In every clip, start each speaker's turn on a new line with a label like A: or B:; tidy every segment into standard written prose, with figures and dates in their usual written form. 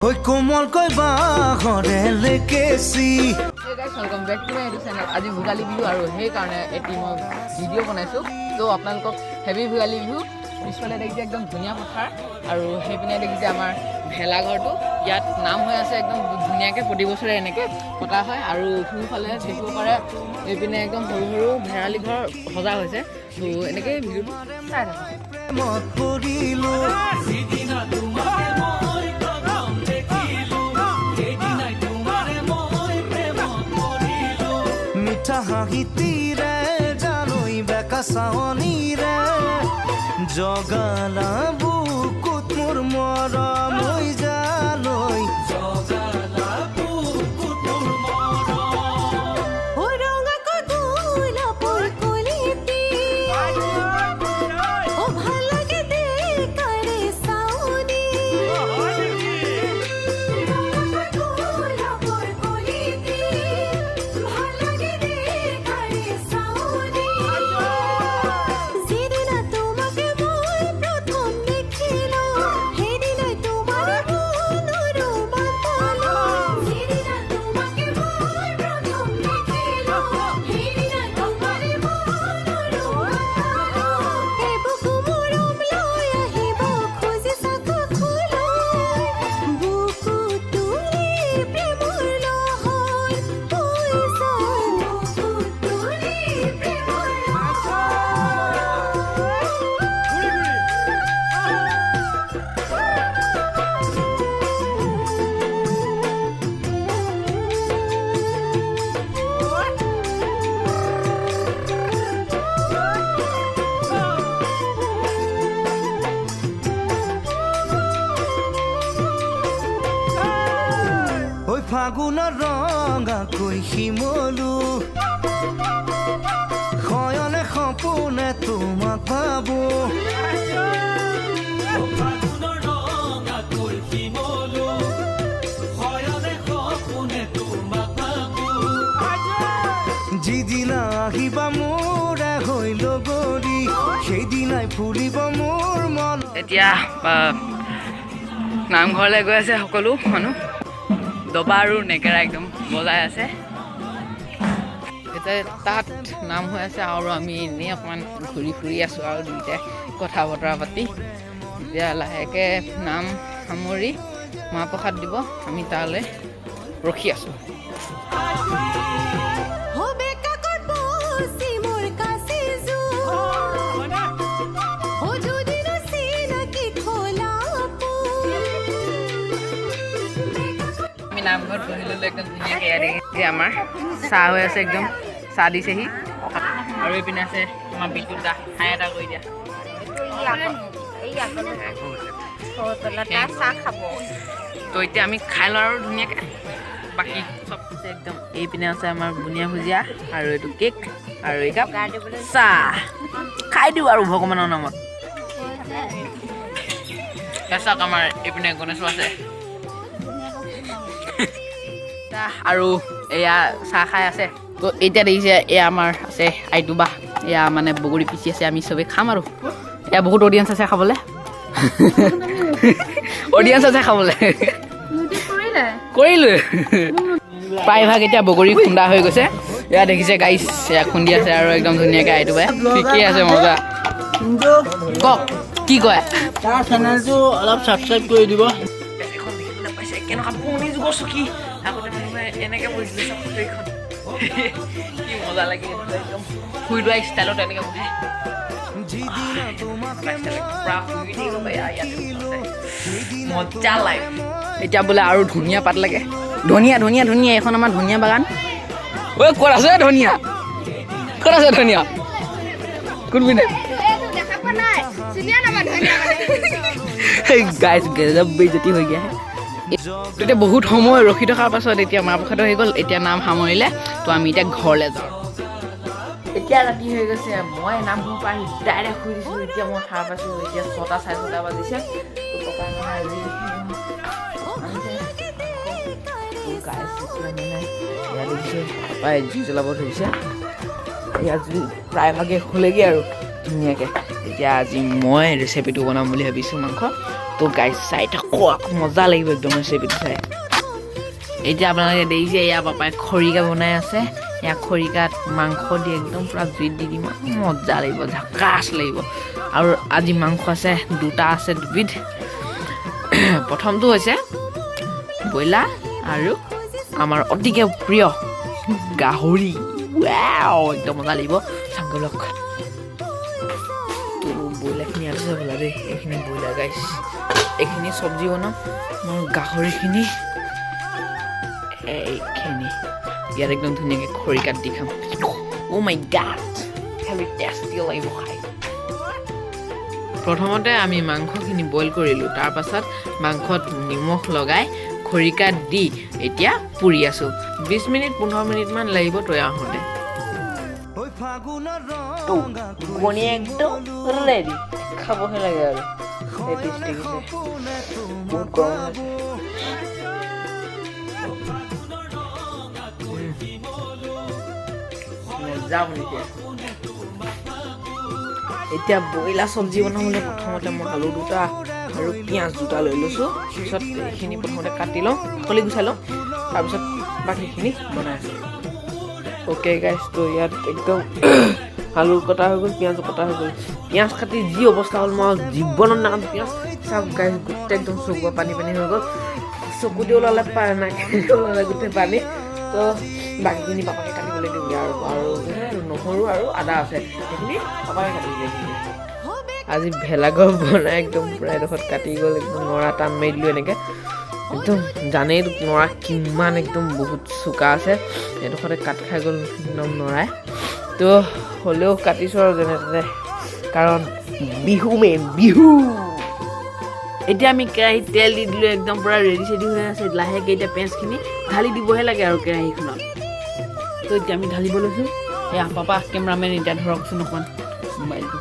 A: ঐ কোমলকৈ বাঁহৰে লেকেচি।
B: Hey guys, welcome back to my YouTube channel. আজি ভোগালী বিহু আৰু সেইকাৰণে এটি মই ভিডিঅ' বনাইছোঁ। ত' আপোনালোকক হেপী ভোগালী বিহু। পিছফালে দেখিছে একদম ধুনীয়া পথাৰ আৰু সেইপিনে দেখিছে আমাৰ ভেলাঘৰটো। ইয়াত নাম হৈ আছে একদম ধুনীয়াকৈ। প্ৰতি বছৰে এনেকৈ পতা হয়। আৰু সোঁফালে দেখিব পাৰে, এইপিনে একদম সৰু সৰু ভেৰালী ঘৰ সজা হৈছে। ত' এনেকেই ভিডিঅ'টো চাই থাকক।
A: প্ৰেমত পৰিলো।
C: যিদিনা তোমাকে মই প্ৰথম দেখিলো, সেইদিনাই তোমাৰে মই প্ৰেমত পৰিলো।
A: মিঠা হাঁহিটিৰে, জানৈ বেকা চাৱনিৰে জগালা বুকুত মোৰ মৰম, ঐ জানৈ।
C: জগালা বুকুত মোৰ মৰম।
D: ও ৰঙাকৈ গোলাপৰ কলিটি, ও ভাল লাগে দেখাৰে চাউনি। ৰঙাকৈ গোলাপৰ কলিটি, ভাল লাগে দেখাৰে চাউনি। যিদিনা তোমাকে মই প্ৰথম দেখিলো, সেইদিনাই তোমাৰ মনৰো মান পালো। যিদিনা তোমাকে মই প্ৰথম দেখিলো, সেইদিনা তোমাৰ মনৰো মান পালো। এবুকু মৰম লৈ আহিব খুজিছা কাষলৈ, বুকু তুলি প্ৰেমৰ লহৰ বৈ যায়, বুকু তুলি প্ৰেমৰ লহৰ।
A: ঐ ফাগুনৰ ৰঙাকৈ শিমলু, শয়নে সপোনে তোমাক ভাবো।
C: ফাগুনৰ ৰঙাকৈ শিমলু, শয়নে সপোনে তোমাক ভাবো।
A: যিদিনা আহিবা মোৰে হৈ লগৰী, সেইদিনাই ফুলিব মোৰ মন।
B: এতিয়া নামঘৰলৈ গৈ আছে সকলো মানুহ। দবা আৰু নেগেৰা একদম বজাই আছে। এতিয়া তাত নাম হৈ আছে আৰু আমি এনেই অকণমান ঘূৰি ফুৰি আছোঁ আৰু দুইটাই কথা বতৰা পাতি। এতিয়া লাহেকৈ নাম সামৰি মাহ প্ৰসাদ দিব, আমি তালৈ ৰখি আছোঁ।
D: হবে কাকত বসি মোৰ কাছে জো, ও যদি না চিনাকি খোলা ফুল।
B: আমি নামঘৰত বহি ল'লোঁ একদম ধুনীয়াকৈ। ইয়াত দেখিছে আমাৰ চাহ হৈ আছে, একদম চাহ দিছেহি। আৰু এইপিনে আছে আমাৰ বিদ্যুৎ দা। হাই এটা কৰি দিয়া।
E: চাহ খাব।
B: তো এতিয়া আমি খাই লওঁ আৰু ধুনীয়াকৈ। বাকী চব আছে একদম। এইপিনে আছে আমাৰ বুনিয়া ভুজিয়া আৰু এইটো কেক আৰু এইকাপ চাহ। খাই দিওঁ আৰু ভগৱানৰ নামত। এয়া চাওক, আমাৰ এইপিনে গণেশো আছে। চাহ আৰু এয়া চাহ খাই আছে। তো এতিয়া দেখিছে, এয়া আমাৰ আছে আইটুবা। এয়া মানে বগৰী পিচি আছে। আমি চবেই খাম আৰু এয়া বহুত অডিয়েঞ্চ আছে খাবলৈ, অডিয়েঞ্চ আছে খাবলৈ। কৰিলো প্ৰায়ভাগ। এতিয়া বগৰী খুন্দা হৈ গৈছে। এয়া দেখিছে গাইছ, এয়া খুন্দি আছে আৰু একদম ধুনীয়াকৈ আইটুবাই। ঠিকেই আছে, মজা। কওক, কি কয়?
F: তাৰ চেনেলটো অলপ ছাবস্ক্ৰাইব কৰি দিব।
B: এখন দেখিবলৈ পাইছে, কেনেকুৱা পুৰণি যুগৰ চকী। আগতে মানুহে এনেকৈ বহিছিলে। চাওক এইখন কি মজা লাগে। একদম শুই লোৱা ষ্টাইলত এনেকৈ বহে।
A: যিদিনা তোমাকে
B: পুৰা শুই থাকিব পাৰি আৰু ইয়াতে
A: দেখিলো, সেইদিনা
B: মজা লাইফ। এতিয়া বোলে আৰু ধনিয়া পাত লাগে। ধনিয়া, ধনিয়া, ধনিয়া। এইখন আমাৰ ধনিয়া বাগান। ঐ, ক'ত আছে ধনিয়া? ক'ত আছে ধনিয়া? কোনপিনে?
E: দেখা পোৱা নাই, চিনিয়ে নাপায় ধনিয়া মানে।
B: গাইছ, गज़ब बेइज़्ज़ती हो गया है। তেতিয়া বহুত সময় ৰখি থকাৰ পাছত এতিয়া মাহ প্ৰসাদ হৈ গ'ল। এতিয়া নাম সামৰিলে, তো আমি এতিয়া ঘৰলৈ যাওঁ। এতিয়া ৰাতি হৈ গৈছে। মই নামঘৰৰ পৰা আহি ডাইৰেক্ট শুই দিছিলোঁ। এতিয়া মই সাৰ পাইছোঁ। এতিয়া 6টা 6:30 বাজিছে। তো পাপাই মানে আজি আনিছে। তো গাইছ, এতিয়া মানে ইয়াত দেখিছে, পাপাই জুই জ্বলাব ধৰিছে। ইয়াত জুই প্ৰায়ভাগে হ'লেগৈ আৰু ধুনীয়াকৈ। এতিয়া আজি মই ৰেচিপিটো বনাম বুলি ভাবিছোঁ মাংস। তো গাইজ চাই থাকক, মজা লাগিব একদম ৰেচিপিটো চাই। এতিয়া আপোনালোকে দেখিছে এয়া পাপাই খৰিকা বনাই আছে। এয়া খৰিকাত মাংস দি একদম পূৰা জুইত দি দিম, মজা লাগিব, ঝাকাছ লাগিব। আৰু আজি মাংস আছে দুটা, আছে দুবিধ। প্ৰথমটো হৈছে ব্ৰইলাৰ আৰু আমাৰ অতিকে প্ৰিয় গাহৰি। ৱাও, একদম মজা লাগিব, চাওঁগৈ ব'লক। তো ব্ৰইলাৰখিনি ইয়াত আছে বোলা দেই, এইখিনি ব্ৰইলাৰ গাইছ, এইখিনি চব্জি বনাম মই। গাহৰিখিনি এইখিনি ইয়াত একদম ধুনীয়াকৈ খৰিকাত দি খাম। অ' মাই গাড, হেভি টেষ্টি লাগিব খাই। প্ৰথমতে আমি মাংসখিনি বইল কৰিলোঁ, তাৰপাছত মাংসত নিমখ লগাই খৰিকাত দি এতিয়া পুৰি আছোঁ। 20 মিনিট 15 মিনিটমান লাগিব তৈয়াৰ হওঁতে।
A: ঐ ফাগুনৰ
B: তো
A: ৰঙা
B: ঘূগুনি একদম ৰেডি, খাবহে লাগে আৰু। এই টেষ্টি দেখিছে, বহুত গৰম হৈ আছে। মজা বনিছে। এতিয়া ব্ৰইলাৰ চব্জি বনাবলৈ প্ৰথমতে মই আলু দুটা আৰু পিঁয়াজ দুটা লৈ লৈছোঁ। পিছত এইখিনি প্ৰথমতে কাটি লওঁ, বাকলি গুচাই লওঁ, তাৰপিছত বাকীখিনি বনাই আছোঁ। অ'কে গাইজ, তো ইয়াত একদম আলু কটা হৈ গ'ল, পিঁয়াজো কটা হৈ গ'ল। পিঁয়াজ কাটি যি অৱস্থা হ'ল, মই জীৱনত নাকাটো পিঁয়াজ। চাওক গাইজ, গোটেই একদম চকু পানী পানী হৈ গ'ল, চকু দি ওলালে, নাকেদি ওলালে গোটেই পানী। তো বাকীখিনি পাপাকে কাটিবলৈ দিওঁগৈ। আৰু নহৰু আৰু আদা আছে, সেইখিনি পাপাকে কাটি দিলে এইখিনি। আজি ভেলাঘৰ বনাই একদম পূৰা এডোখৰত কাটি গ'ল, একদম নৰা টান মাৰি দিলোঁ এনেকৈ। একদম জানেই নৰা কিমান একদম বহুত চোকা আছে, এডোখৰতে কাট খাই গ'ল একদম নৰাই। তো হ'লেও কাটিছোঁ আৰু যেনে তেনে, কাৰণ বিহু মেইন বিহু। এতিয়া আমি কেৰাহীত তেল দি দিলোঁ, একদম পূৰা ৰেডি চেডি হৈ আছে। লাহেকৈ এতিয়া পিঁয়াজখিনি ঢালি দিবহে লাগে আৰু কেৰাহীখনত। তো এতিয়া আমি ঢালিব লৈছোঁ। এয়া পাপা কেমেৰামেন, এতিয়া ধৰকচোন অকণমান মোবাইলটো।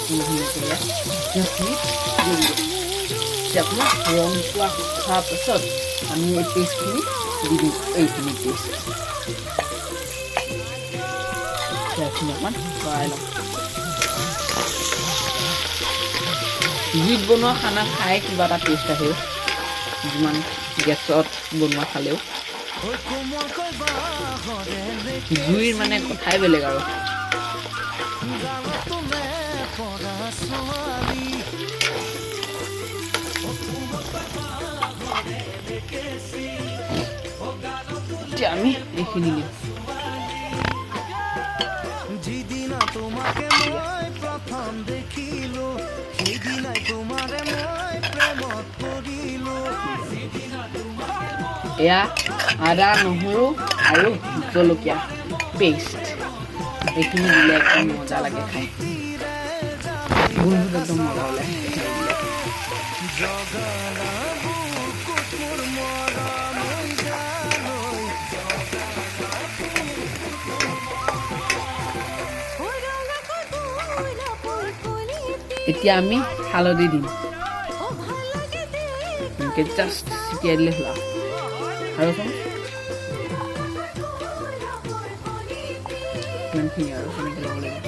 B: ধুনীয়াকৈ ইয়াত পিঁয়াজখিনি দি দিলোঁ। এতিয়া অকণমান ৰং পোৱা হোৱাৰ পাছত আমি এই পেষ্টখিনি দি দিম, এইখিনি পেষ্ট। এইখিনি অকণমান লৰাই ল'ম। জুইত বনোৱা খানা খাই কিবা এটা টেষ্ট আহে, যিমান গেছত বনোৱা খালেও।
A: ঐ কোমলকৈ বাঁহৰে
B: জুইৰ মানে কথাই বেলেগ আৰু।
A: গালতো পৰা ছোৱালী।
B: এতিয়া আমি এইখিনি দিম।
A: যিদিনা তোমাকে মই প্ৰথম দেখিলো, সেইদিনাই তোমাৰে মই প্ৰেমত পৰিলো।
B: এয়া আদা নহৰু আৰু জলকীয়া পেষ্ট, এইখিনি দিলে একদম মজা লাগে খাই, গোন্ধটো একদম মজা ওলাই এইখিনি দিলে।
A: জগলা বুকুত মোৰ মৰম জালৈ।
D: ও ৰঙাকৈ গোলাপৰ কলিটি।
B: এতিয়া আমি হালধি দিম।
D: ও ভাল লাগে দেখি।
B: এনেকৈ জাষ্ট ছিটিয়াই দিলে হ'ল আৰু চামুচ ইমানখিনি আৰু তেনেকৈ ল'ব লাগিব।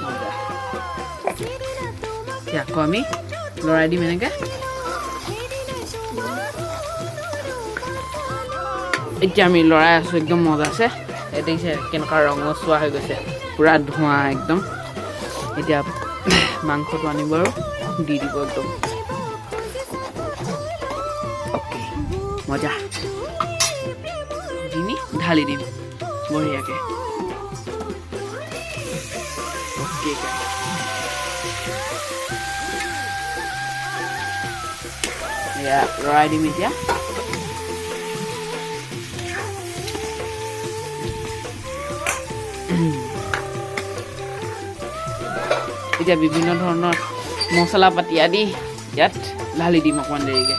B: মজা। এতিয়া আকৌ আমি লৰাই দিম এনেকৈ। এতিয়া আমি লৰাই আছোঁ, একদম মজা আছে। এই দেখিছে কেনেকুৱা ৰঙচুৱা হৈ গৈছে, পূৰা ধোঁৱা একদম। এতিয়া মাংসটো আনিব আৰু দি দিব একদম। অ'কে, মজা। এইখিনি ঢালি দিম বঢ়িয়াকৈ। অ'কে, এয়া লৰাই দিম এতিয়া। এতিয়া বিভিন্ন ধৰণৰ মছলা পাতি আদি ইয়াত ঢালি দিম অকণমান দেৰিকৈ।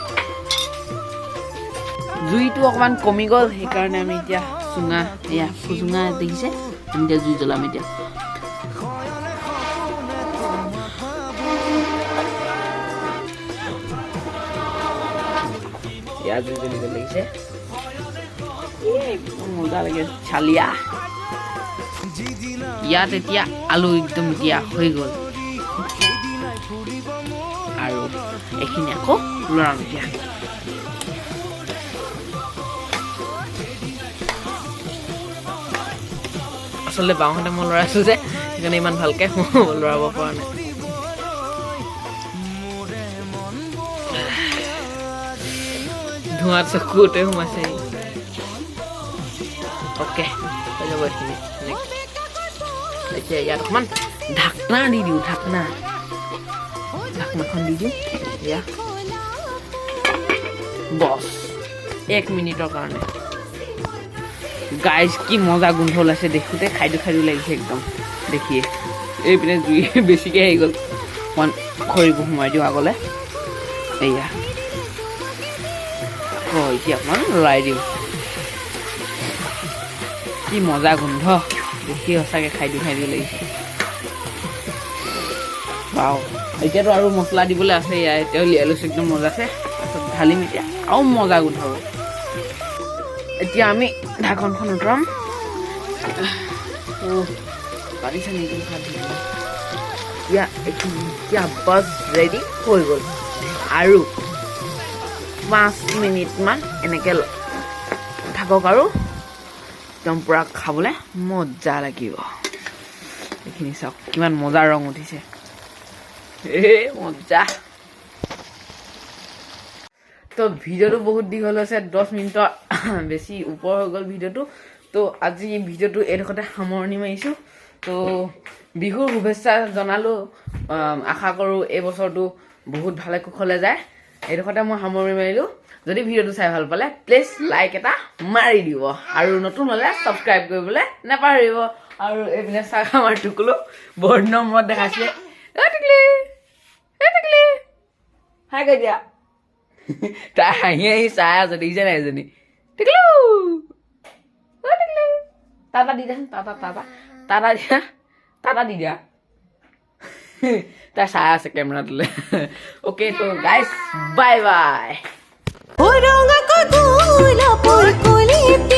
B: জুইটো অকণমান কমি গ'ল, সেইকাৰণে আমি এতিয়া চুঙা, এয়া ফুচুঙা দেখিছে, আমি এতিয়া জুই জ্বলাম এতিয়া।
A: শয়নে সপোনে তোমাক ভাবো।
B: এয়া জুই জ্বলি গ'ল, দেখিছে। একদম মজা লাগে চালিয়া। ইয়াত এতিয়া আলু একদম দিয়া হৈ গ'ল আৰু এইখিনি আকৌ লৰাম এতিয়া। আচলতে বাওঁহাতে মই লৰাইছোঁ যে, সেইকাৰণে ইমান ভালকে লৰাব পৰা নাই। ধোঁৱাত চকুতে সোমাইছে। অ'কে, হৈ যাব এইখিনি। এতিয়া ইয়াত অকণমান ঢাকনা দি দিওঁ, ঢাকনাখন দি দিওঁ। এয়া বছ, 1 মিনিটৰ কাৰণে। গাইজ, কি মজা গোন্ধ ওলাইছে, দেখোঁতে খাইদো খাইদো লাগিছে একদম দেখিয়ে। এইপিনে জুই বেছিকৈ আহি গ'ল, অকণমান খৰিবোৰ সোমাই দিওঁ আগলৈ। এয়া আকৌ এতিয়া অকণমান লৰাই দিওঁ। কি মজা গোন্ধ, দেখি সঁচাকৈ খাইদো খাইদো লাগিছে। বাও, এতিয়াতো আৰু মছলা দিবলৈ আছে। এয়া এতিয়া উলিয়াই লৈছোঁ, একদম মজা আছে। তাৰপিছত ঢালিম এতিয়া, আৰু মজা গোন্ধ হ'ব। এতিয়া আমি ঢাকনখন উতৰাম। পানী চানী একদম ভাত দি দিম। এতিয়া এইখিনি এতিয়া বাছ ৰেডি হৈ গ'ল। আৰু 5 মিনিটমান এনেকৈ থাকক আৰু একদম পূৰা খাবলৈ মজা লাগিব। এইখিনি চাওক কিমান মজা ৰং উঠিছে, এই মজা। তো ভিডিঅ'টো বহুত দীঘল হৈছে, 10 মিনিটৰ বেছি ওপৰ হৈ গ'ল ভিডিঅ'টো। তো আজি ভিডিঅ'টো এইডোখৰতে সামৰণি মাৰিছোঁ। তো বিহুৰ শুভেচ্ছা জনালোঁ, আশা কৰোঁ এই বছৰটো বহুত ভালে কুশলে যায়। এইডোখৰতে মই সামৰণি মাৰিলোঁ। যদি ভিডিঅ'টো চাই ভাল পালে প্লিজ লাইক এটা মাৰি দিব আৰু নতুন হ'লে ছাবস্ক্ৰাইব কৰিবলৈ নাপাহৰিব। আৰু এইপিনে চাওক আমাৰ টুকুলো বহুত দিনৰ মূৰত দেখাইছে। অ টিকলি, এ টিকলি, হাই কৈ দিয়া। তাই হাঁহি হাঁহি চাই আছে, দেখিছে নাই এজনী। টিকলু, অ টিকলি, টাটা দি দিয়াচোন, টাটা টাটা টাটা দিয়া, টাটা দি দিয়া। তাই চাই আছে কেমেৰাটোলৈ। অ'কে, তো গাইজ বাই বাই।
D: ৰঙা গোলাপৰ কলিতে।